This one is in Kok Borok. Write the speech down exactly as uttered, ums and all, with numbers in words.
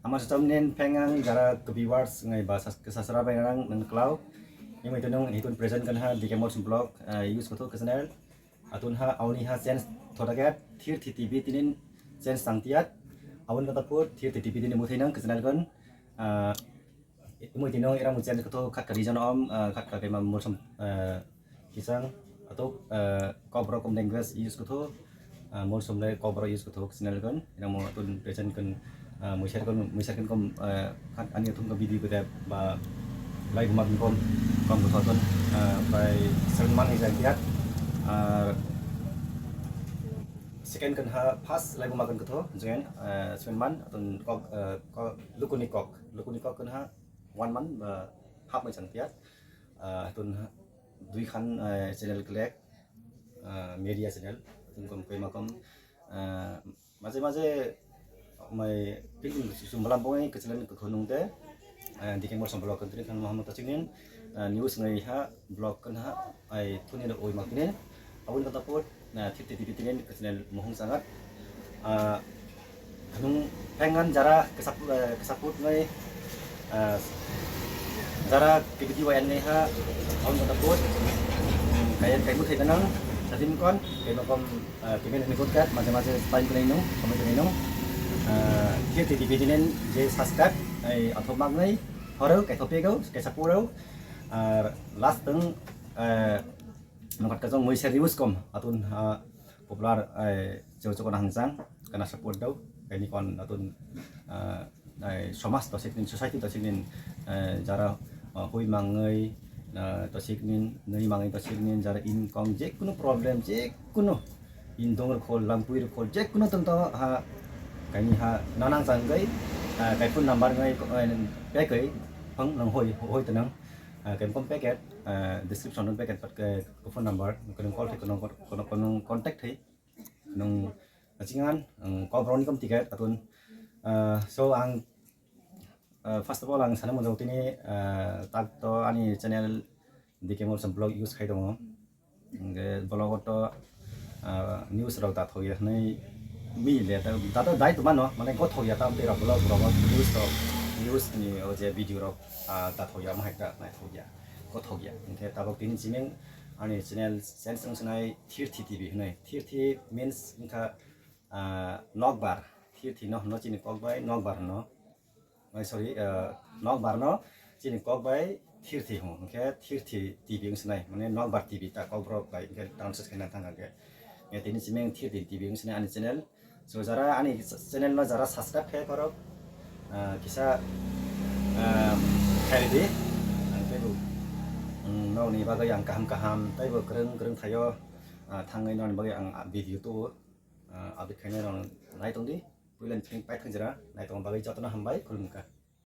Ama sacham nen pheng ang jara viewers ngai ba sas-, sasra bai nang nang klau. Imoi to nung hitun present kan ha D K Motion Vlog, eh, use ko to channel. Atun ha auni ha change thoda gat thir thi T V tinin change tang tiat. Aun kata pur thir thi T V tinin muthai nang channel kan. Ah, imoi tino era mu change ko to khat ka reason om, ah, khat ka kema motion, ah, kisang atok, ah, kobro kom language use ko to. Ah, mol somle kobro use kuthok channel kon, ina mo tun present kon, ah, muisar kon, muisar kon kom, ah, khat ani thum ka video ko dep ba lai guma kon kom, kom ko thon, ah, bai seven man ni jang tiat, ah, second kon ha first lai guma kon kutho join, ah, seven man tun kok, ah, kok lukuni kok, lukuni kok kon ha one man ba half mai jang tiat, ah, tun ha dui khan, ah, channel klek, ah, media channel, tun kom koi ma kom, ah, Maje maje mai pilgrim sum balam bongni kecil ni kekho nung de, eh, dikeng bor sambal wakil tini khan Muhammad Tachingin, eh, news ngai ha blog kan ha ai thuni na oi mak tini. Abun kata put, na thip thip tini kecil mohong sangat. Ah, nung pengan jara kesaput, eh, kesaput ngai, eh, jara T V D Y N ngai ha, abun kata put, kaya kaimu thai kanang, sadim kon, kaimu kom, Ah, kebel ni podcast maje maje time kene nung, samai kene nung. Ah, khe tini bidinen je subscribe, ai athok magnai, horo, kaitho pego, kaisa puro. Ah, last teng, eh, nokat kajong muisa reviews kom, atun, ah, popular, ai, cheu cheu kona hangjang, kana support dau, kaini kon atun, ah, Nai somas to siknin, society to siknin, eh, jara, eh, hui mangwi, eh, to siknin, nwi mangwi to siknin, jara income, je kunu problem, je kunu indong rokol, lampui rokol, je kunu tong to ha, kaini ha, nanang janggai, eh, kai phone number ngai, eh, pekoi, phang nang hoi, hoi tenang, eh, kai kom packet, eh, description nang packet pat ke phone number, kono call thai, kono, kono, kono contact thai, nung, Achingan, ang kok borok ni kom ticket atun. Ah, so ang, ah, first of all ang sana mujung tini, ah, tak to ani channel D K Molsom blog use khai tongo. Hingke blog o to, ah, news rok da thok ya hwnwi mi le ta, ta to dai to mano, mane go thok ya ta tei rok blog rok news rok, news ni o je video rok, ah, da thok ya ma hai ta nai thok ya, go thok ya. Hingke tabok tini chiming ani channel change wng sanai Thirthi T V hwnwi. Thirthi means wngkha, ah, nokbar. Thirthi no hwno chini kok bai nokbar hwno. Ai, sorry, ah, nokbar no chini kok bai Thirthi hwno. Hwnkhe Thirthi T V wng sinai, mane nokbar T V ta kok borok bai hwnkhe translate khaina thang khe. Tini simi Thirthi T V wng sinai ani channel. So jara ani channel no jara subscribe khe korok, ah, kisa, ah, khairi di. Ang teibo, mm, nokni bagwi ang kaham kaham teibo kwrwng kwrwng thaio. Ah, thangwi nokni bagwi ang video tuo, ah, update khainai rok nai tongdi. Puila ni thani paithak jora nai tongma bagwi jotono hambai, khulumkha.